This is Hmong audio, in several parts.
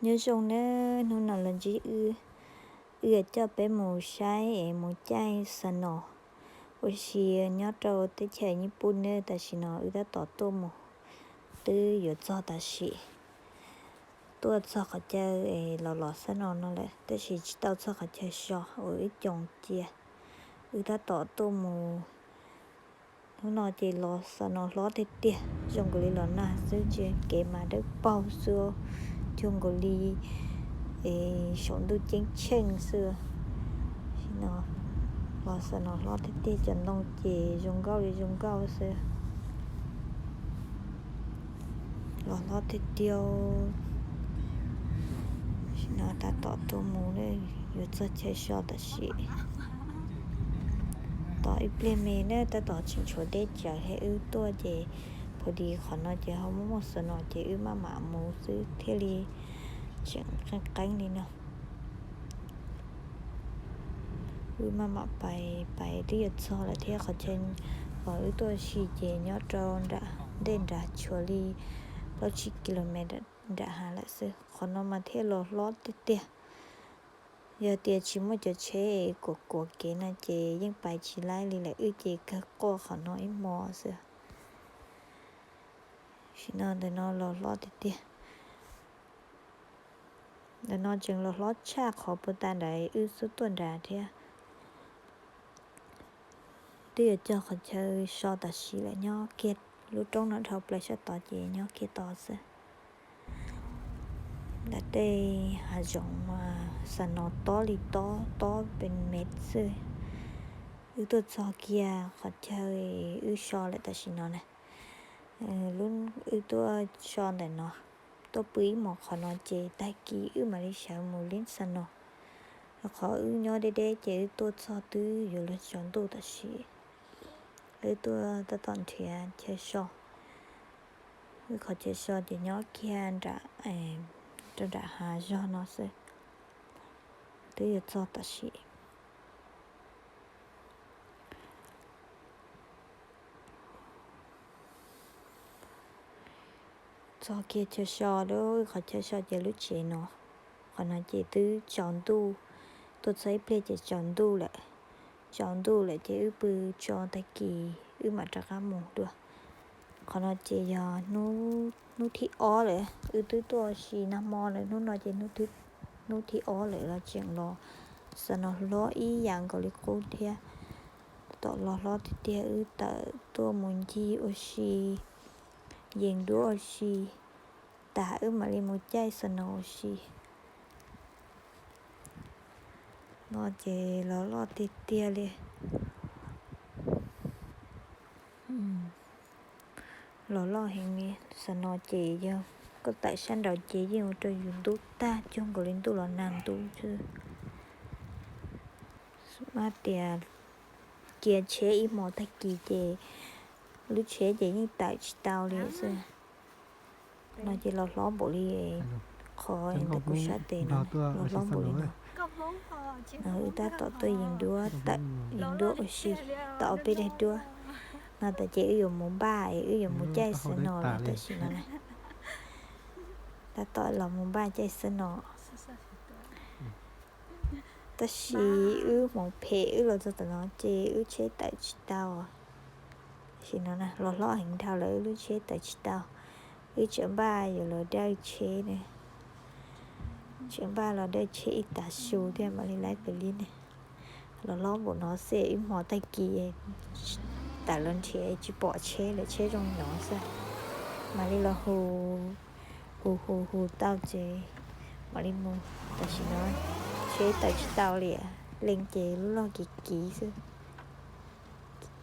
Nyob zoo nawb, hnub no los ntsib wb, wb yuav coj peb mus saib es mus caij xa nos ua si nyob rau teb chaws Nyij Pooj nawb. Tam sim no wb tab tom tuaj mus, twb yuav txog tam sim, tuaj txog qhov chaw es los los xa nos no lawm, tab sis tsis tau txog qhov chaw so uas wb coos cia. Wb tab tom tuaj mus, hnub no ces los xa nos hlob tiag tiag, zoo nkaus li los nag xwb, ntshe kev mas dawb paug xwb, cuag nkaus li es saum ntuj ceeb tsheej xwb. Los xa nos hlob tiag tiag, cov ntoo ces zoo nkauj li zoo nkauj xwb. Los hlob tiag tiag. Tam sim no tab tom tuaj mus, yuav txog chaw so tam sim. Tos ib pliag me na, tab tom tseem tshuav deb tsawv thiab, wb tuaj ces pha di qhov no ces ho muaj muaj xa nos ces wb maj mam mus xwb thiaj li tseem qeeb qeeb li no. Wb maj mam pais pais twb yuav txog lawm thiab, qhov chaw uas wb tuaj ua si ces nyob rau nram ntej nrad tshuav li plaub tsib kilomev nram hav lawm xwb. Qhov no mas thiaj los hlob tiag tiag. Yog tias tsis muaj cov tsheb kuam kuam kev no ces yeej pais tsis laib li lawm, wb ces kawg quaj qhov no ib hmo xwb. Tam sim no ntawm no los hlob tiag tiag. Ntawm no tseem los hlob tshaj qhov puag ta nrad wb xub tuaj nrad thiab. Twb yuav cog qhov chaw so tam sim lawm, nyob kiag lub roob no dhau plaws sab tod ces nyob kiag tod xwb. Nram tej hav zoov mas xa nos tob li tob tob pes mev xwb. Wb tuaj txog kiag qhov chaw wb so lawm tam sim no na. Lub wb tuaj so ntawm no, tuaj pw ib hmos qhov no ces tag kis wb mam li sawv mus lib xa nos. Rau qhov wb nyob deb deb ces wb tuaj txog twb yuav luag tsaus ntuj tam sim. Wb tuaj tab tom nrhiav chaw so. Wb qhov chaw so ces nyob kiag nram, rau nram hav zog no xwb. Twb yuav txog tam sim. Txog kiag chaw so, lub wb qhov chaw so ces lub tsev no. Qhov no ces twb tsaus ntuj, tuaj txog ib pliag ces tsaus ntuj lawm. Tsaus ntuj lawm ces wb pw tso tag kis wb mam rov qab mus dua. Qhov no ces yog hnub thib ob lawm, wb twb tuaj ua si nag hmo lawm, hnub no ces hnub thib ob lawm los tseem los xa nos hlob ib yam nkaus li qub thiab. Tom los hlob tiag tiag, wb tawm tuaj mus ncig ua si, yees duab ua si, tas wb mam li mus caij xa nos ua si. No ces los loj tiag tiag li. Los loj heev li, xa nos ces yog koj tawm sab nraud ces yeej ua rau yus ntub tag cuag nkaus li ntuj los nag ntub xwb. Mab tias cia tsheb ib hmos tag kis ces lub tsheb ces yeej tawm tsis tau li xwb. No ces los hlob npaum li qhov ntawm kuv sab tes no, los hlob npaum li no. No wb tab tom tuaj yees duab, yees duab ua si tau ob peb daim duab. No tas ces wb yuav mus npaj, wb yuav mus caij xa nos lawm tam sim no na. Tab tom los mus npaj caij xa nos. Tab sis wb hmoov phem, wb los txog tom no ces wb tsheb tawm tsis tau. Tam sim no los hlob heev dhau lawm, wb lub tsheb tawm tsis tau. Wb tseem npaj yuav los dawj tsheb ne, tseem npaj los dawj tsheb ib tag su thiab mam li laib pem li ne. Los hlob npaum no xwb ib hmo tag kis tawm los nrhiav tsis pom tsheb lawm, tsheb zoo nyob xwb. Mam li los hu, hu hu hu tau ces mam li mus. Tam sim no tsheb tawm tsis tau li, leej ces lub log kiv kiv xwb.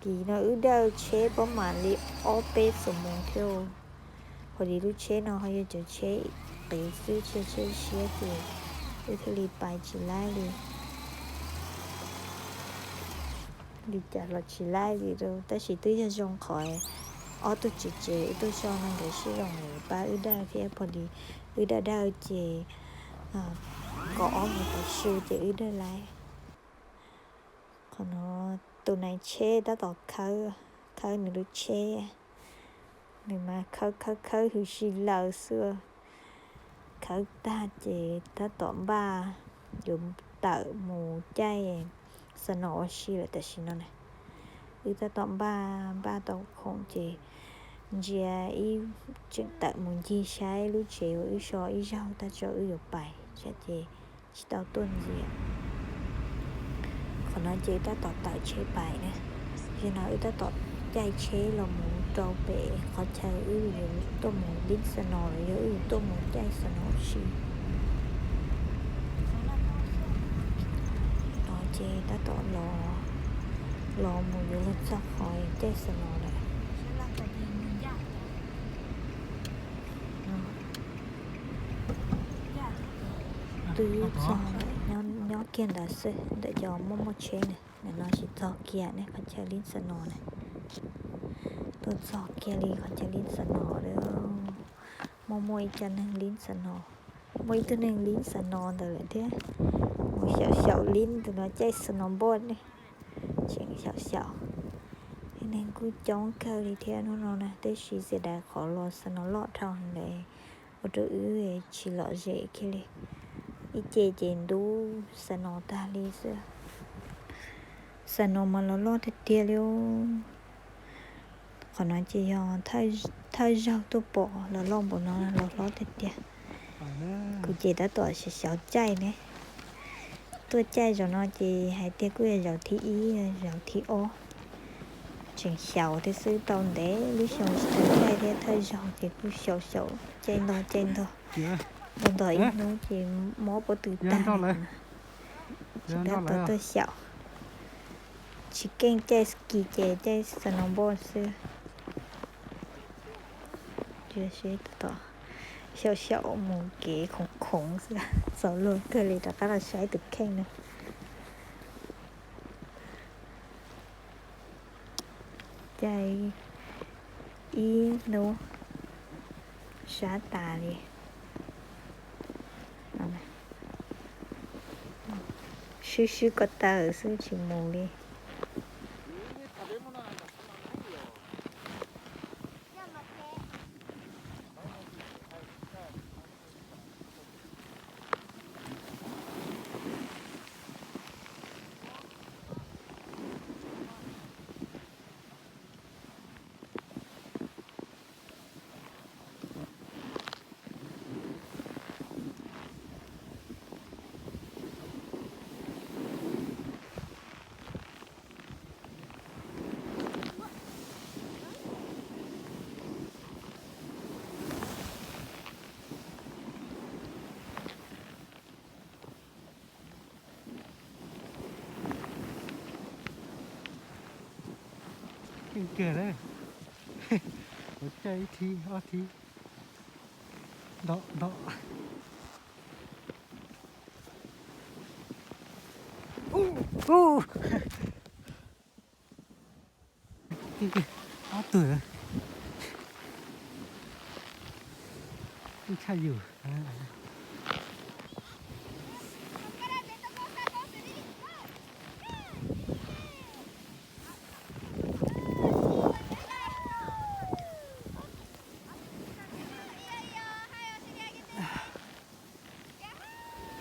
Kiv no wb dawj tsheb pab mam li ob peb xuab moos thiab. Qhov li lub tsheb no ho yog cov tsheb qiv xwb, tsheb siab ces wb thiaj li pais tsis laib li. Li cas los tsis laib li, tab sis twb yog zoo qhov ob tug tswv tsev wb tuaj so no nkawd sib zoo pab wb dawj thiab, pom li wb dawj dawj ces kom ob mus tau su ces wb dawj laib. Qhov no tus nai tsheb tab tom khawb, khawb nws lub tsheb, nws mas khawb khawb khawb hws si laws xwb. Thawb tag ces tab tom npaj yuav tawm mus caij snow ua si lawm tam sim no na. Wb tab tom npaj npaj tau khoom ces ntsia ib tseem tawm mus ncig saib lub tsev uas wb so ib zaug tag tso wb yuav pais tsam ces tsis tau tuaj ntxiv. Qhov no ces tab tom tawm tsheb pais na. Yog no wb tab tom caij tsheb los mus rau pem qhov chaw wb yuav tuaj mus lib snow los yog wb yuav tuaj mus caij snow ua si. No ces tab tom los, los mus yuav luag txog qhov caij snow lawm. Twb txog lawm, nyob kiag ntawd xwb, ntawm cov muaj muaj tsheb na. Ntawm no tsis txog kiag ne, qhov chaw lib snow na. Tuaj txog kiag li qhov chaw lib snow lawm. Muaj muaj ib co neeg lib snow, muaj ib tug neeg lib snow ntawd lawm thiab. Mus xyaum xyaum lib tus no caij snowboard ne, tseem xyaum xyaum. Neeg kuj coob kawg li thiab hnub no na, tab sis txiav dais qhov los snow loj dhau lawm, ua rau wb tsis lom zem kiag li. Ib ce ces ntub snow tag li xwb. Snow mas los loj tiag tiag li. Qhov no ces yog thawj zaug tuaj pom los loj npaum no, los hlob tiag tiag. Kuv ces tab tom xyaum xyaum caij ne. Tuaj caij zaum no ces hais tias kuj yog zaum thib ib, zaum thib ob. Tseem xyaum thiab xwb, tau ntev lub xyoo tsis tau caij thiab, thawj zaug ces kuj xyaum xyaum caij ntog caij ntog, ntog ntog ib hnub ces mob pob tw tag. Tsis tab tau tuaj xyaum. Tsis keej caij ski ces caij snowboard xwb. Xyaum xyaum mus kev khoov khoov xwb, txaus luag kawg li. Rov qab los saib tus kheej no. Caij ib hnub sab tas li. Swb swb ko taw xwb tsis mus li. Keej kiag lawm. Ua caij ib thib ob thib, nto nto. Ob tug tshaj yus.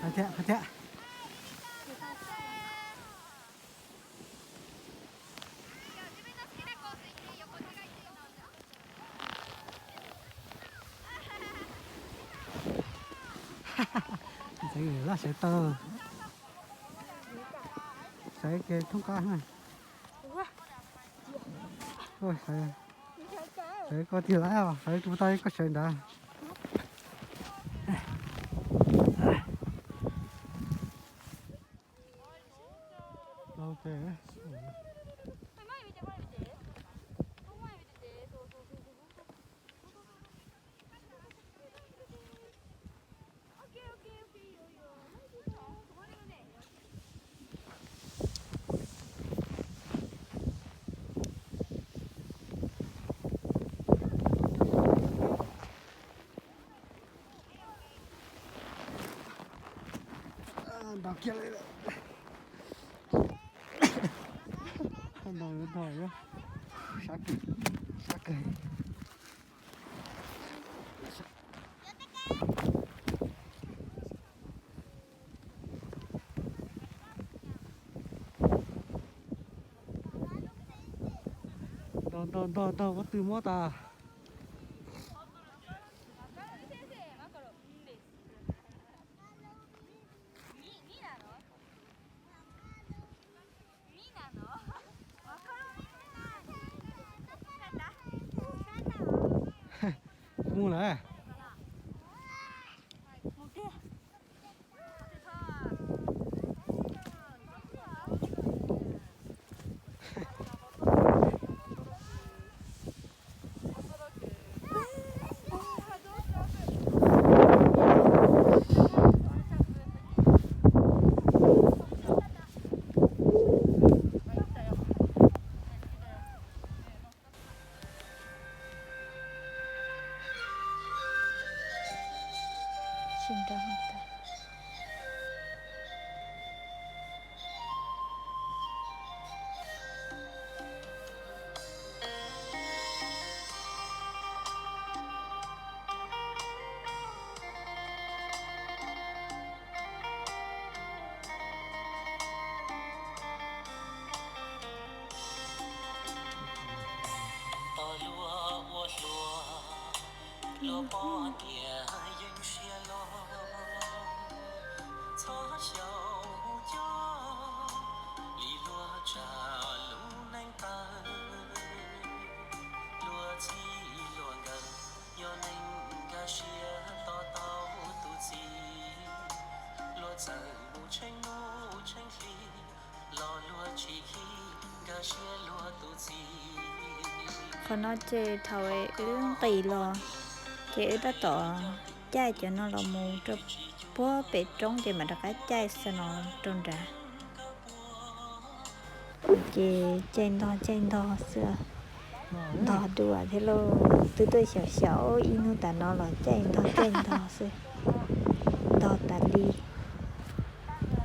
Hais thiab, hais thiab. Txawv laj sawv tau, sawv kiag thoob qab na. Sawv koj tig lawm, sawv kuv tau koj sawv ntawd. Nrog kiag li. Nrog nrog sab kawg, sab kawg. Ntog ntog pob tw mob tas. Mus lawm. Tos luag ua hluas, luag poj niam yeej siab loj, txhob xyaum mus coj li luag tsa lub neej tawg. Luag txij luag nkawm, yog neeg nkag siab tos tau tus txiv. Luag txawm mus tsheej nuj tsheej hli, los luag tsis khib nkag siab luag tus txiv. Qhov no ces thaum wb nqis los, ces wb tab tom caij cov no los mus rau puag pem roob ces mam rov qab caij xa no rau nrad. Ces caij ntog caij ntog xwb, ntog dua thiab lauj. Twb tuaj xyaum xyaum ib hnub tas no los caij ntog caij ntog xwb, ntog tas li.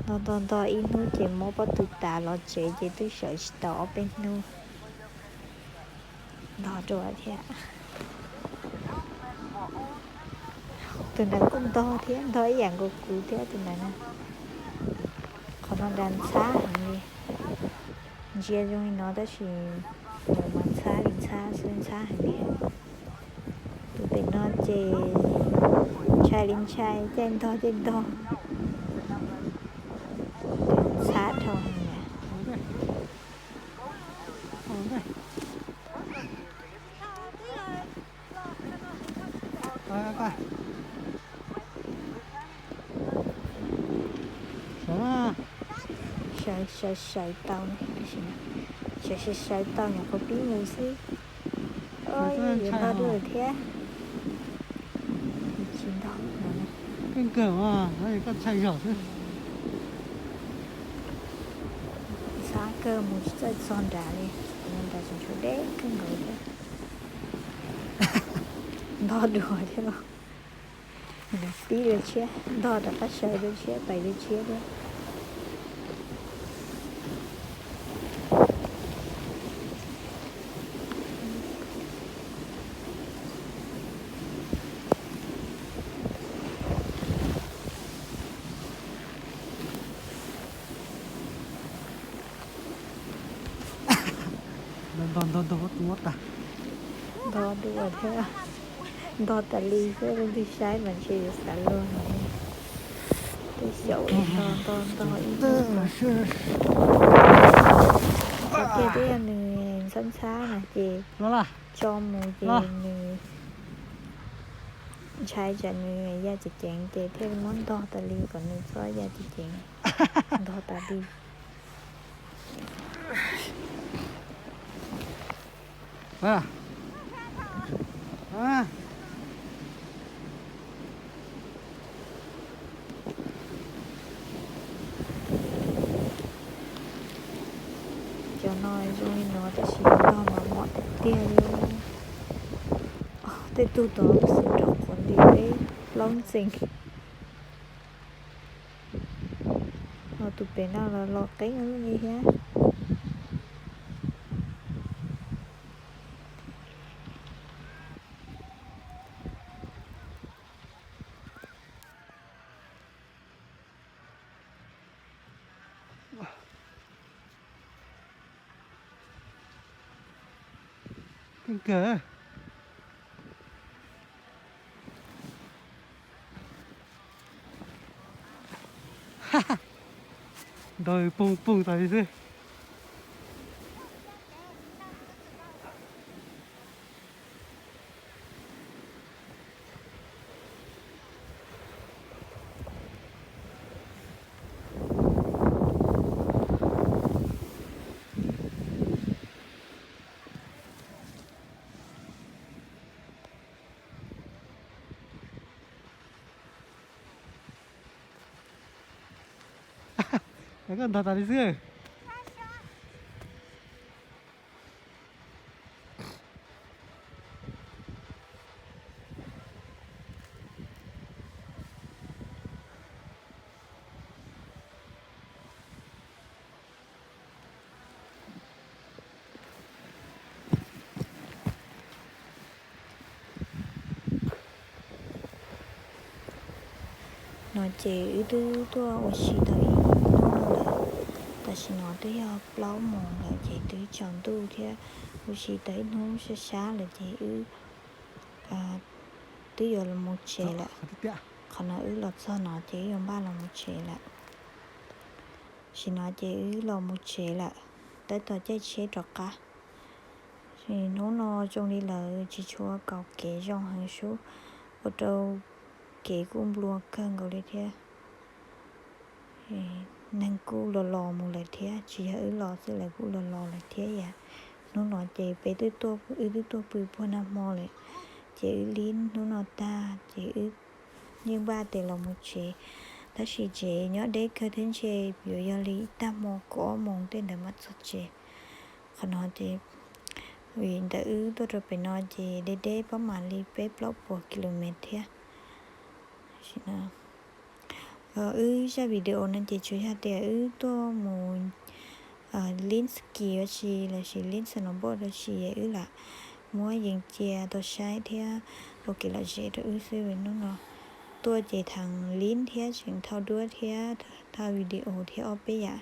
Ntog ntog ntog ib hnub ces muab pob tw tas los tsev ces twb sawv tsis tau ob peb hnub. Ntog dua thiab. Tus ntawd kuj ntog thiab, ntog ib yam nkaus kuv thiab tus ntawd na. Qhov no nrad ntxhab heev li. Ntsia zoo li no tab sis nws mas ntxhab li ntxhab xwb, ntxhab heev li. Tus pem no ces ntshai li ntshai, caij ntog caij ntog, ntxhab dhau heev na. Sawv sawv sawv tau, sawv sawv sawv tau nyuam qhuav pib mus xwb. Yuav ntog dua thiab. Tsis ntog. Kawg kawg, koj ntshai zog xwb. Ntxhab kawg mus tsis txawj txog nrad li, nrad tseem tshuav deb kawg nkaus thiab. Ntog dua thiab los. Pib dua tshiab, ntog rov qab sawv dua tshiab, pais dua tshiab thiab. Ntog ntog ntog ua tus muab tas. Ntog dua thiab. Ntog tas li xwb, leej twg saib mas ntshe yuav xav luag no. Twb xyaum ntog ntog ntog ib hnub. Qhov tiag twb yog nws ntxhab ntxhab no ces tso mus ces nws ntshai tsam nws ya ceev ceev ces thiaj muab ntog tas li kom nws txhob ya ceev ceev. Ntog tas li. Cov no zoo li no tab sis ntog mas mos tiag tiag li. Tej tug tod xwm rau qhov nti peb plaub ntxees. Ho tus pem no los los qeeb li thiab. Kawg. Nrog poog poog tas li xwb. Koj ntog tas li xwb. No ces wb twb tuaj ua si tau ib hnub no lawm. Tam sim no twb yog plaub moos lawm ces twb tsaus ntuj thiab, ua si tau ib hnub sab sab lawm ces wb twb yuav los mus tsev lawm. Qhov no wb los txog no ces wb yuav npaj los mus tsev lawm. Sim no ces wb los mus tsev lawm, tab tom caij tsheb rov qab. Hnub no zoo li lawv tsis tshua kaum kev zoo heev sub, ua rau kev kuj nplua kawg nkaus li thiab. Neeg kuj los los mus lawm thiab, tsis yog wb los xwb lawv kuj los los lawm thiab yam. Hnub no ces peb twb tuaj, wb twb tuaj pw puag nag hmo lawm, ces wb lib hnub no tag ces wb yeej npaj tes los mus tsev. Tab sis tsev nyob deb kawg thiab ntshe yuav yog li tag hmo kaum ob moos tej ntawd mam txog tsev. Qhov no ces vim ntawm wb tuaj rau pem no ces deb deb pob mam li peb plaub puas kilomev thiab. Wb zaj video no ces tsuas yog tias wb tuaj mus lib ski ua si lossis lib snowboard ua si, wb lam muab yees cia tau saib thiab ua kev lom zem rau wb xwb. Hnub no tuaj ces theem lib thiab tseem thau duab thiab thau video thiab ob peb yam,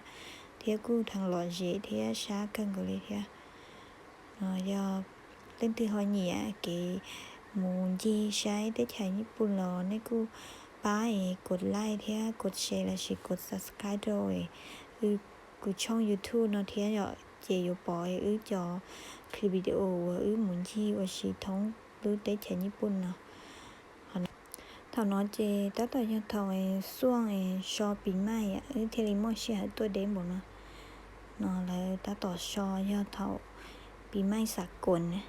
thiab kuj theem lom zem thiab sab kawg nkaus li thiab. No yog leej twg ho nyiam kev mus ncig saib teb chaws Nyij Pooj los nej kuj pab es kuv like thiab kuv share lossis kuv subscribe rau kuv tshooj YouTube no thiab yom, ces yuav pom wb cov clip video uas wb mus ncig ua si thoob lub teb chaws Nyij Pooj no. Thaum no ces tab tom yog thaum xuaj so pis maij wb thiaj li muaj sij hawm tuaj deb npaum no. No lawv tab tom so yog thaum pis maij xav kuas na.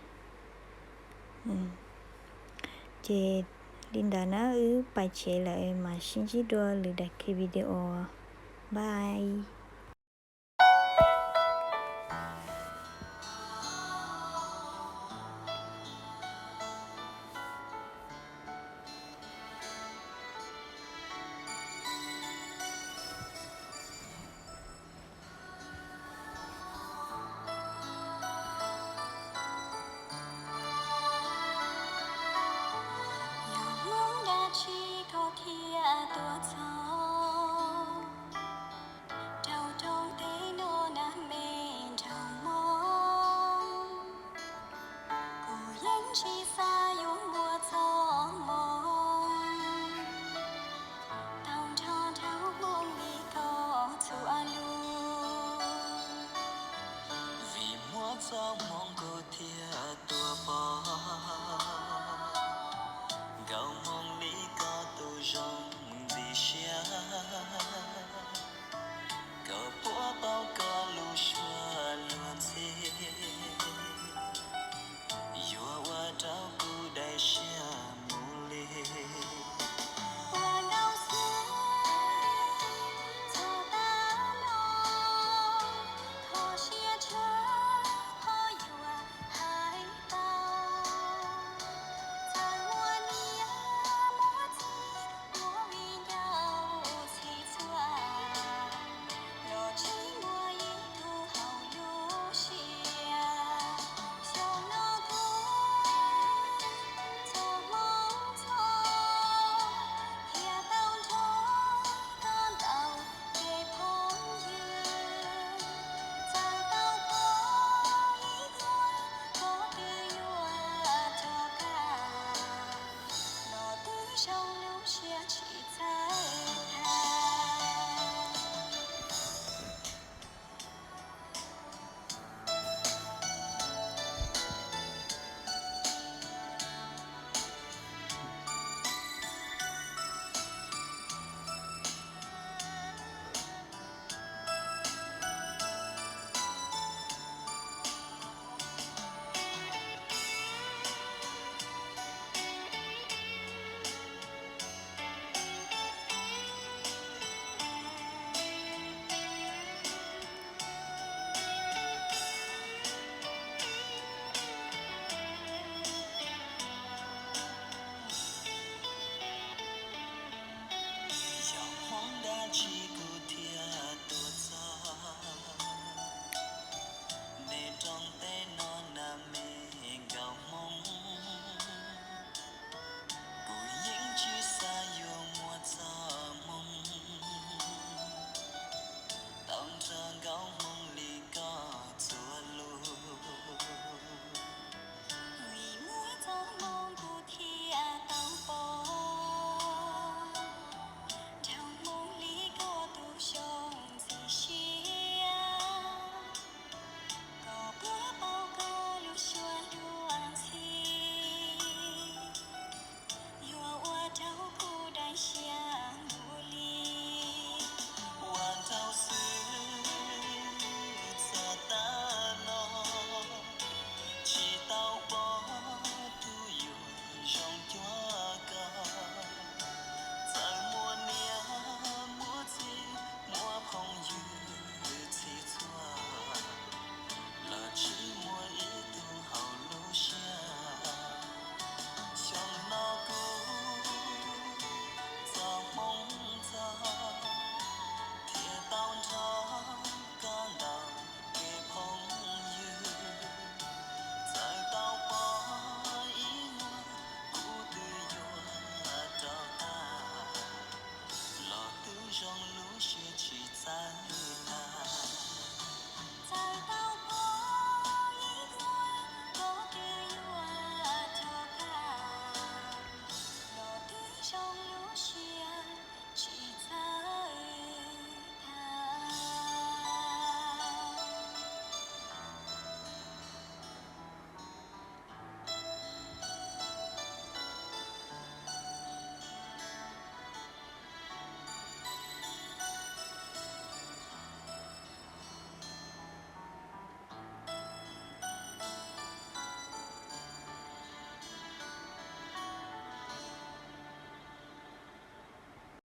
Ces li ntawd na, wb pais tsev lawm mas sib ntsib dua lwm daim clip video. Bye. Yog Hmoob dab tsi koj thiaj tuaj